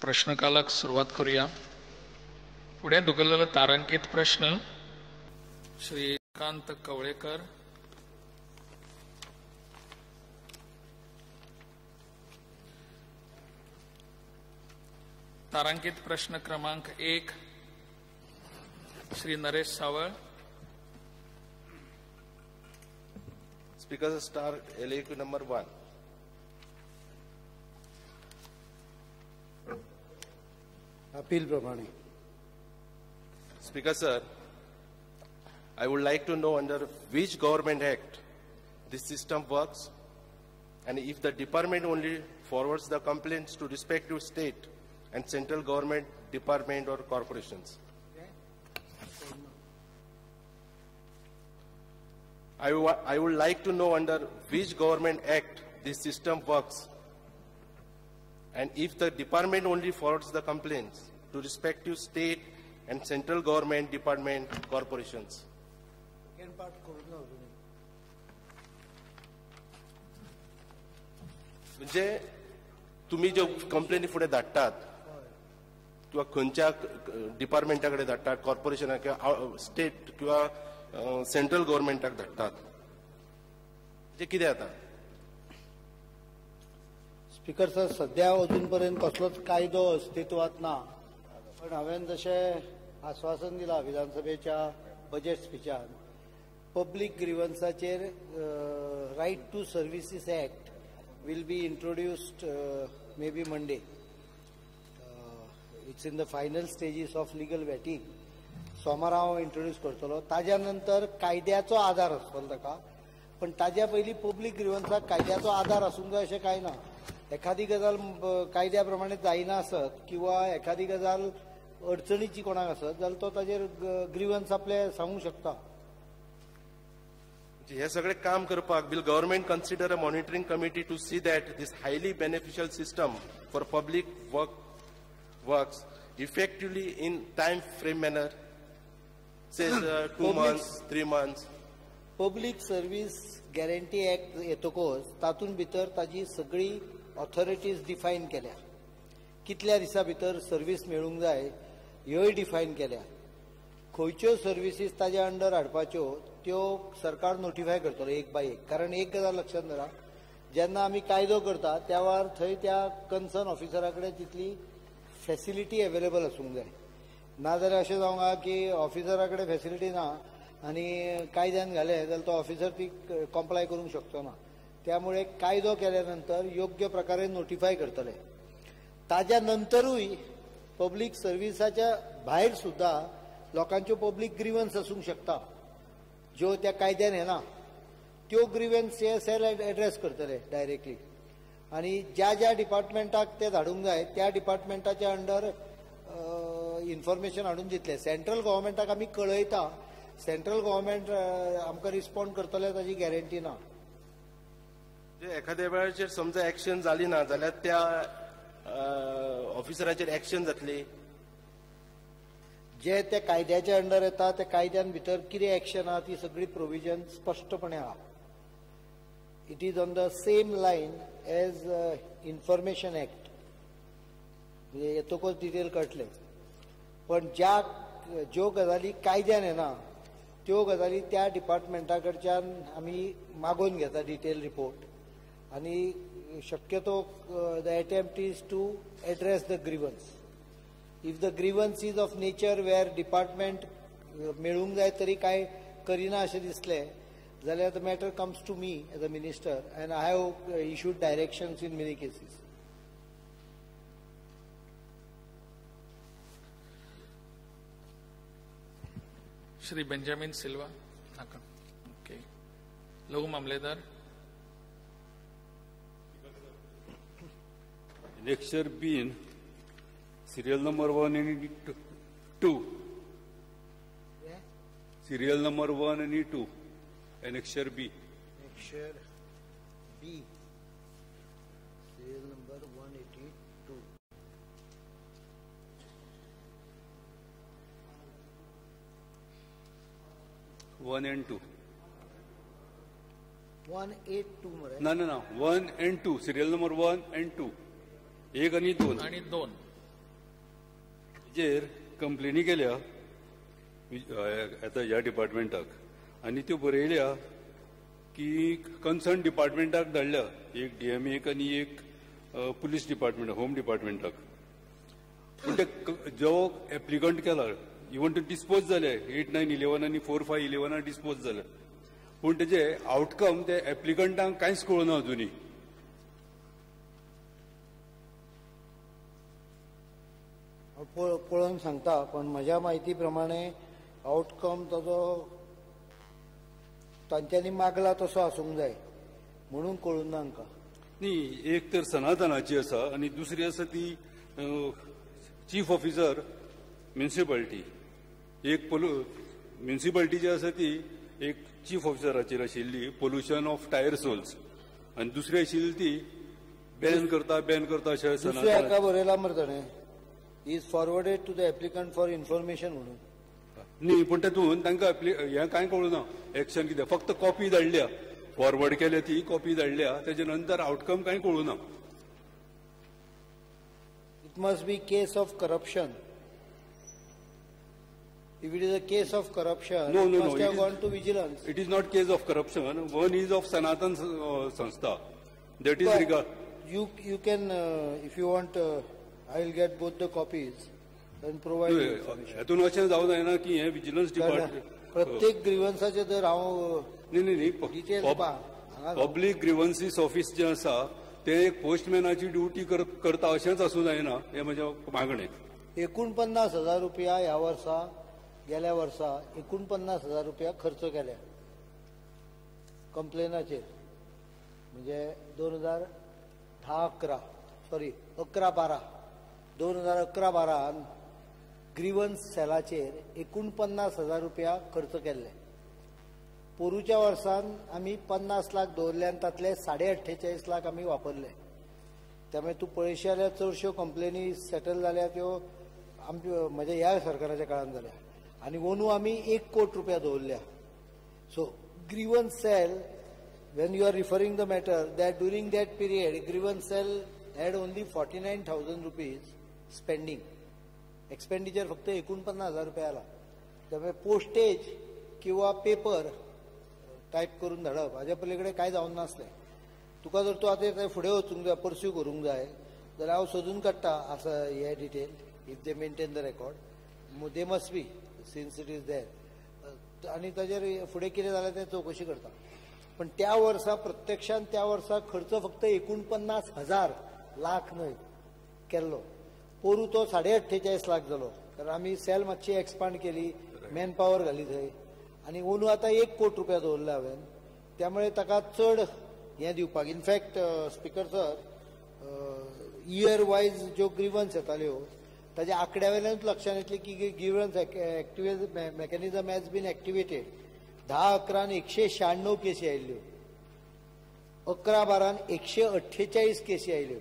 प्रश्नकालाक सुरवात करूया. फुडें धुकललेलो तारांकीत प्रश्न श्रीकांत कवळेकर. तारांकित प्रश्न क्रमांक 1 Shri Naresh Saval. Speaker star LAQ number 1. Appeal प्रमाणे. Speaker sir, I would like to know under which government act this system works and if the department only forwards the complaints to respective state and central government department or corporations. I would like to know under which government act this system works and if the department only forwards the complaints to respective state and central government department corporations. म्हणजे तुम्ही ज्यो कंप्लेनी फुडें धाडटात किंवा खंयच्या डिपार्टमेंटा कडेन धाडटात, कॉर्पोरेशनाक किंवा स्टेट किंवा सेंट्रल गव्हर्मेंटाक धाडटात, म्हणजे कितें जाता? स्पीकर सर, सध्या अजून पर्यंत कसलोच कायदो अस्तित्वात ना, पण हांवें जशें आस्वासन दिलां विधानसभेच्या बजेट स्पिचान, पब्लीक ग्रिवन्साचेर right to services act will be introduced maybe Monday. It's in the final stages of legal vetting. सोमारा हांव इंट्रोड्यूस करतलो. ताज्या नंतर कायद्याचो आदार आसतलो ताका, पण ताज्या पयलीं पब्लीक ग्रिवन्साक कायद्याचो आदार आसूंक जाय अशें कांय ना. एखादी गजाल कायद्या प्रमाणे जायना आसत किंवा एखादी गजाल अडचणीची कोणाक आसत जाल्यार तो ताजेर ग्रिवन्स आपले सांगूंक शकता. हे सगळे काम करपाक will government consider a monitoring committee to see that this highly beneficial system for public works effectively in time frame manner, says 2 months, 3 months? Public service guarantee act येतकच तातूंत भितर ताजी सगळी ऑथॉरिटीज डिफायन केल्या, कितल्या दिसा भितर सर्वीस मेळूंक जाय ह्योय डिफायन केल्या, खंयच्यो सर्विसीस ताज्या अंडर हाडपाच्यो त्यो सरकार नोटिफाय करतलो एक बाय एक. कारण एक गजाल लक्षांत धरा, जेन्ना आमी कायदो करता त्या वेळार थंय त्या कन्सर्न ऑफिसरा कडेन तितली फॅसिलिटी अवेलेबल आसूंक जाय. नाजाल्यार अशें जावंक आहा की ऑफिसरा कडेन फॅसिलिटी ना आनी कायद्यान घालें जाल्यार तो ऑफिसर ती कॉम्प्लाय करूंक शकचो ना. त्यामुळे कायदो केल्या नंतर योग्य प्रकारे नोटिफाय करतले. ताज्या नंतरूय पब्लीक सर्विसाच्या भायर सुद्दां लोकांच्यो पब्लीक ग्रिवन्स आसूंक शकता ज्यो त्या कायद्यान येना, त्यो ग्रिवन्स हे सेल एड्रेस करतले डायरेक्टली. आनी ज्या ज्या डिपार्टमेंटाक ते धाडूंक जाय त्या डिपार्टमेंटाच्या अंडर इन्फॉर्मेशन हाडून दितले. सेंट्रल गव्हर्मेंटाक आमी कळयता, सेंट्रल गव्हर्मेंट आमकां रिस्पॉन्ड करतले ताजी गॅरंटी ना. एखाद्या वेळाचेर समजा एक्शन जाली ना जाल्यार त्या ऑफिसराचेर एक्शन जातली? जे त्या कायद्याच्या अंडर येता त्या कायद्यान भितर कितें एक्शन आहा ती सगळी प्रोविजन स्पश्टपणे आहा. It is on the same line as information act, म्हणजे येतकच डिटेल कळटलें. पण ज्या ज्यो गजाली कायद्यान येना त्यो गजाली त्या डिपार्टमेंटा कडच्यान आमी मागोवन घेता डिटेल रिपोर्ट, आनी शक्यतो the attempt is to address the grievance. If the grievance is of nature where department मेळूंक जाय तरी कांय करिना अशें दिसलें जाल्यार the matter comes to me as a minister and I have issued directions in many cases. Shri Benjamin Silva नाका. Okay. लघु मामलेदार. Lecture bin serial number 1 and 2. Yeah. Serial number 1 and 2. Annexure B. Annexure B. Serial number 182. 1 and 2. 182 मरे. No, no, no. 1 and 2. Serial number 1 and 2. 1 आणि 2. आणि 2. जेर कंप्लेनी केल्या आतां ह्या डिपार्टमेंटाक आनी त्यो बरयल्या की कन्सर्न डिपार्टमेंटाक धाडल्या, एक डीएमएक आनी एक पुलीस डिपार्टमेंट, होम डिपार्टमेंटाक. पूण ते जो एप्लिकंट केला इवन ते डिस्पोज जाले 8, 9, 11 आनी 4, 5, 11 डिस्पोज जाले, पूण तेजे आवटकम ते एप्लिकंटांक कांयच कळना अजुनूय. पळोवन सांगता, पण म्हज्या म्हायती प्रमाणे आवटकम ताजो तांच्यांनी मागला तसो आसूंक जाय म्हणून कळूंक ना आमकां. न्ही, एक तर सनातनाची आसा आनी दुसरी आसा ती चीफ ऑफिसर म्युनिसिपालिटी. एक म्युनिसिपालिटी जी आसा ती एक चीफ ऑफिसराचेर आशिल्ली पोल्युशन ऑफ टायर सोल्स, आनी दुसरी आशिल्ली ती बॅन करता बॅन करता अशें. दुसऱ्या हाका बरयला मरे ताणें is forwarded to the applicant for information म्हणून. न्ही, पूण तातूंत तांकां हें कांय कळूं ना एक्शन कितें, फक्त कॉपी धाडल्या, फॉरवर्ड केल्या ती कॉपी धाडल्या, तेजे नंतर आवटकम कांय कळूं ना. It must be case of corruption. If it is a case of corruption, no, no, it must no, have gone to vigilance. It is not case of corruption. One is of Sanatan Sanstha. That is regard. You can, if you want, I will get both the copies and provide you information. हातून अशें जावं जायना की हें vigilance department प्रत्येक ग्रीवन्साचे जर हांव न्ही न्ही न्ही पब्लीक ग्रीवन्सीस ऑफिस जें आसा तें एक पोस्टमॅनाची ड्युटी करता अशेंच आसूं जायना, हें म्हजें मागणें. 49,000 रुपया ह्या वर्सा, गेल्या वर्सा 49,000 रुपया खर्च केल्या कंप्लेनाचेर, म्हणजे 2010-11 सॉरी 11-12 2011-12 ग्रीवन्स सेलाचेर 49,000 रुपया खर्च केल्ले. पोरूच्या वर्सान आमी 50 लाख दवरले आनी तातले 48.5 लाख आमी वापरले. त्यामुळे तूं पळयशी जाल्यार चडश्यो कंप्लेनी सेटल जाल्या त्यो आमच्यो म्हणजे ह्या सरकाराच्या काळान जाल्या, आनी अंदू आमी 1 कोटी रुपया दवरल्या. So grievance cell, when you are referring the matter that during that period grievance cell had only 49,000 rupees spending, expenditure फक्त 49,000 रुपया आला. त्यामुळे पोस्टेज किंवा पेपर टायप करून धाडप हाज्या पलीकडे कांय जावंक नासलें. तुका जर तूं आतां फुडें वचूंक जाय, पर्स्यू करूंक जाय जाल्यार हांव सोदून काडटा आसा हे detail. If they maintain the record they must be since it is there, आनी ताजेर फुडें कितें जालें तें चवकशी करता. पण त्या वर्सा प्रत्यक्षान त्या वर्सा खर्च फक्त 49,000 लाख न्हय केल्लो. पोरू तो 48.5 लाख जालो, कारण आमी सेल मातशी एक्सपांड केली, मॅन पावर घाली थंय, आनी अंदू आतां 1 कोटी रुपया दवरले हांवें. त्यामुळे ताका चड हें दिवपाक. In fact speaker sir, year wise ज्यो ग्रीवन्स येताल्यो ताज्या आंकड्या वयल्यानूच लक्षांत येतलें की grievance activate mechanism has been activated. 10-11 196 केसी आयिल्ल्यो, 11-12 148 केसी आयल्यो,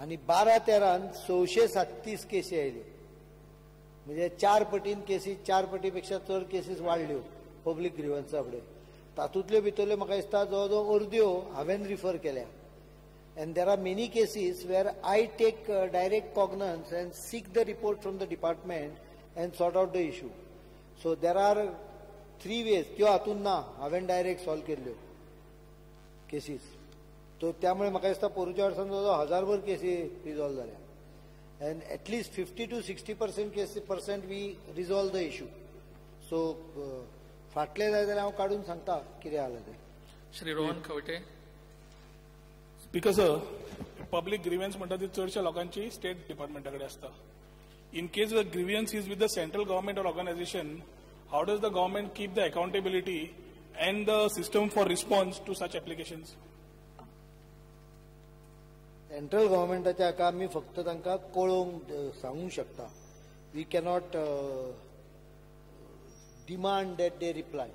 आनी 12-13 637 केसी आयल्यो. म्हणजे 4 पटीन केसी, 4 पटी पेक्षा चड केसीस वाडल्यो पब्लीक ग्रीवन्सा फुडें. तातूंतल्यो भितरल्यो म्हाका दिसता जवळ जवळ अर्द्यो हांवें रिफर केल्या. And there are many cases where I take direct cognizance and seek the report from the department and sort out the issue. So there are 3 ways. त्यो हातून ना हांवें डायरेक्ट सॉल्व केल्ल्यो केसीस. तो त्यामुळे म्हाका दिसता पोरूच्या वर्सान जवळ 1000 केसी रिजॉल्व जाल्या, and at least 50 to 60% cases percent we resolve the issue. So फाटले जाय जाल्यार हांव काडून सांगता कितें जालें तें. Shri Rohan Khaunte. Speaker sir, public grievance म्हणटा ती चडश्या लोकांची स्टेट डिपार्टमेंटा कडेन आसता. In case the grievance is with the central government or organisation, how does the government keep the accountability and the system for response to such applications? Central गव्हर्मेंटाच्या हाका आमी फक्त तांकां कळोवंक सांगूंक शकता. We cannot demand that they reply.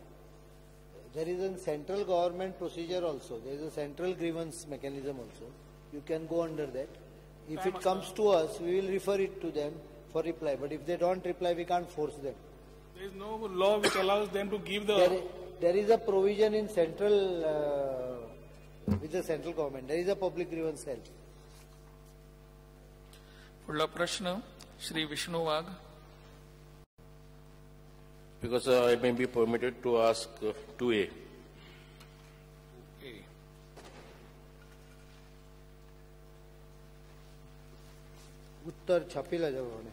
There is a central government procedure also. There is a central grievance mechanism also. You can go under that. If it comes to us, we will refer it to them for reply. But if they don't reply, we can't force them. There is no law which allows them to give the... There is a provision in central, with the central government. There is a public grievance cell. फुडला प्रश्न Shri Vishnu Wagh. Because I may be permitted to ask 2A. A. उत्तर छापील प्रमाणे.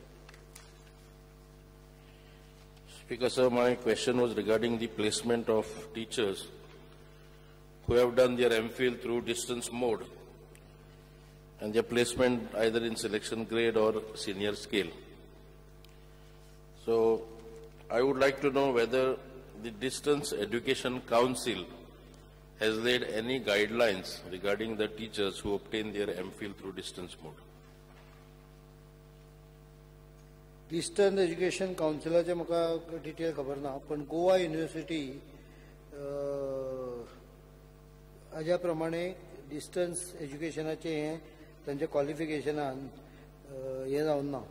Speaker sir, my question was regarding the placement of teachers who have done their MPhil through distance mode and their placement either in selection grade or senior scale. So I would like to know whether the Distance Education Council has laid any guidelines regarding the teachers who obtain their MPhil through distance mode. Distance Education कावन्सिलाचे म्हाका detail खबर ना, पण Goa university हाज्या प्रमाणे distance एज्युकेशनाचें हें तांच्या क्वॉलिफिकेशनान हें जावन ना,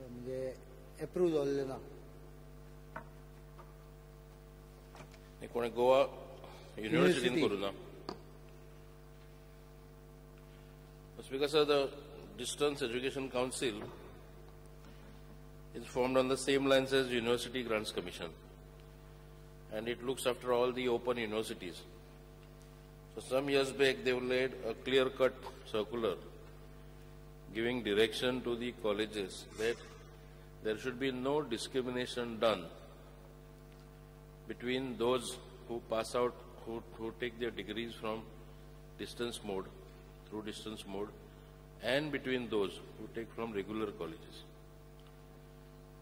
म्हणजे एप्रूव जाल्लें ना. कोणें गोवा युनिव्हर्सिटीन करूं ना. Because the Distance Education Council is formed on the same lines as University Grants Commission, and it looks after all the open universities. So some years back they laid a clear-cut circular giving direction to the colleges that there should be no discrimination done between those who pass out, who take their degrees from distance mode, through distance mode, and between those who take from regular colleges.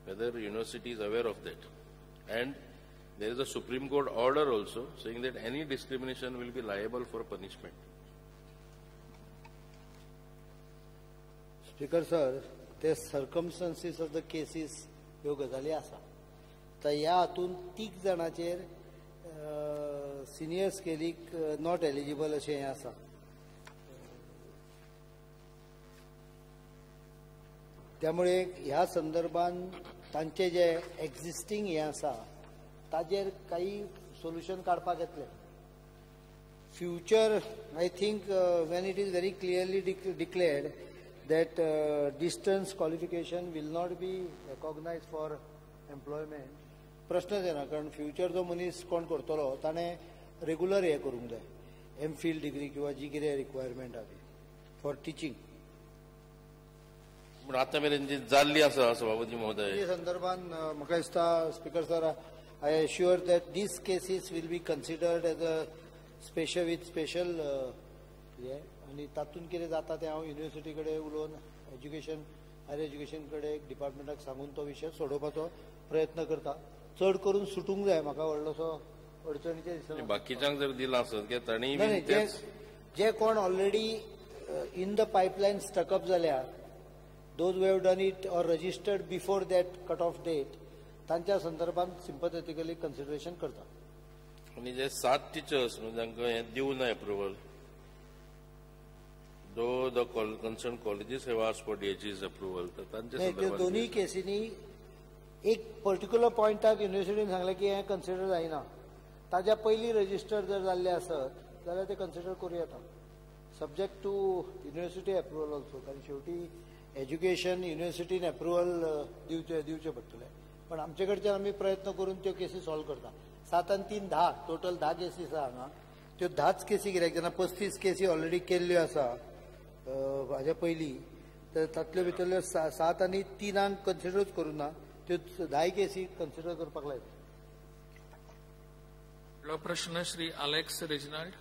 Whether university is aware of that. And there is a Supreme Court order also saying that any discrimination will be liable for punishment. Speaker sir, the circumstances of the cases ह्यो गजाली आसा. तर ह्या हातून तीग जाणाचेर senior स्केलीक not eligible अशें हें आसा. त्यामुळे ह्या संदर्भान तांचे जे एक्झिस्टींग हें आसा ताजेर काही सोल्युशन काडपाक येतलें. Future I think when it is very clearly declared that distance qualification will not be recognise for employment, प्रश्नच येना. कारण फ्युचर जो मनीस कोण करतलो ताणें रेगुलर हें करूंक जाय, एम फिल डिग्री किंवा जी कितें रिक्वायरमेंट आहा ती फॉर टिचींग. पूण आतां मेरेन जी जाल्ली आसा सभापती महोदय, हे संदर्भान म्हाका दिसता speaker sir, I assure that these cases will be considered as a special with special हें, आनी तातूंत कितें जाता तें हांव युनिव्हर्सिटी कडेन उलोवन एज्युकेशन हायर एज्युकेशन कडेन डिपार्टमेंटाक सांगून तो विशय सोडोवपाचो प्रयत्न करता. चड करून सुटूंक जाय, म्हाका व्हडलोसो अडचणीचें दिसना. बाकीच्यांक जर दिलां आसत कित्याक तांणी जे कोण already in the pipeline stuck up जाल्या, those who have done it or registered before that cut off date, तांच्या संदर्भात सिम्पथेटिकली कन्सिडरेशन करता. आनी जे 7 टिचर्स जांकां हें दिवं ना approval, though the concern colleges have asked for DHE's approval, तर तांच्या संदर्भात दोन्ही केसींनी एक पर्टिक्युलर पॉयंटाक युनिव्हर्सिटीन सांगलें की हें कन्सिडर जायना, ताज्या पयलीं रजिस्टर जर जाल्लें आसत जाल्यार तें कन्सिडर करूं येता, subject to university approval also. कारण शेवटी एज्युकेशन युनिव्हर्सिटीन एप्रुवल दिवचें पडटलें. पण आमचे कडच्यान आमी प्रयत्न करून त्यो केसी सॉल्व करता. 7 आनी 3 10, टोटल 10 केसी आसा हांगा. त्यो 10 केसी कित्याक जेन्ना 35 केसी ऑलरेडी केल्ल्यो आसा हाज्या पयलीं, तर तातल्यो भितरल्यो 7 आनी 3 कन्सिडरूच करूं ना, त्यो 10 केसी कन्सिडर करपाक लायता. प्रश्न श्री अलेक्स रेजिनाल्ड.